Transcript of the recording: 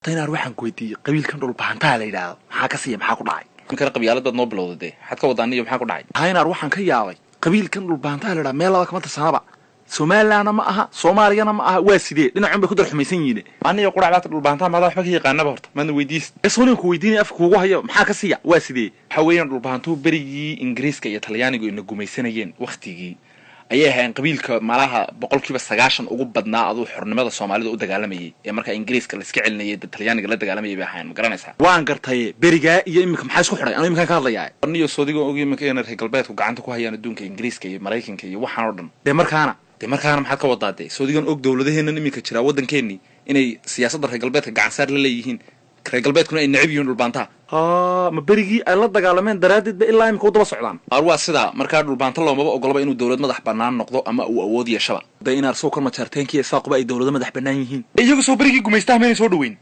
Inaar waxaan ku weydiiyey, qabiilkan Dhulbahantaha la yidhaahdo maxaa ka siiya, maxaa ku dhacay? Inkana qabyaalad baad noo bilowda dee. Maxaad ka wadaa niyo? Maxaa ku dhacay? Ha, inaar waxaan ka yaabay qabiilkan Dhulbahantaha la yidhahdo meel laba kama tirsanaba, Somalilandna ma aha, Soomaaliyana ma aha. Waa sidee? Dhinacun bay ku dar xumaysan yihiin. Aniyo qurac baata. Dhulbahantaha maadaa waxba ka yaqaanaba horta, maadna weydiis. Soonigan ku weydiinaya, afka kuugu hayo, maxaa ka siiya? Waa sidee? Waxa weeyaan, Dhulbahantuhu berigii Ingiriiska iyo Talyaanigu ina gumaysanayeen waktigii ayay ahaayeen qabiilka malaha 90% ugu badnaa aduu xornimada Soomaalida u dagaalamayay, ee markaa Ingiriiska la iska celinayay, Talyaaniga la dagaalamayay bay ahaayeen, ma garanaysaa? Waan gartaye, berigaa iyo iminka maxaa isku xidhay? Anuu iminkaan ka hadlayaa. Niyo soodiga og iminka inay reer galbeedku gacanta ku hayaan adduunka, Ingiriiska iyo Maraykanka iyo waxaan oo dhan. Dee markaana? Dee markaana maxaad ka wadaa? Dee soodigan og dowladaheennan iminka jiraa waddankeenii inay siyaasadda reer galbeedka gacansaar la leeyihiin, reer galbeedkuna ay necab yihiin Dhulbaantaha. Ha, ma berigii ay la dagaalameen daraaddeed ba ilaa imika u daba socdaan? Ar waa sidaa. Markaa Dhulbaanta loomaba ogolaba inuu dowlad madax bannaan noqdo ama uu awood yeeshaba. Dee inaar soo kor majaarteenkiiyo Saaquba ay dowlado madax bannaan yihiin. Iyagu soo berigii gumaystaha maynay soo dhaweyn.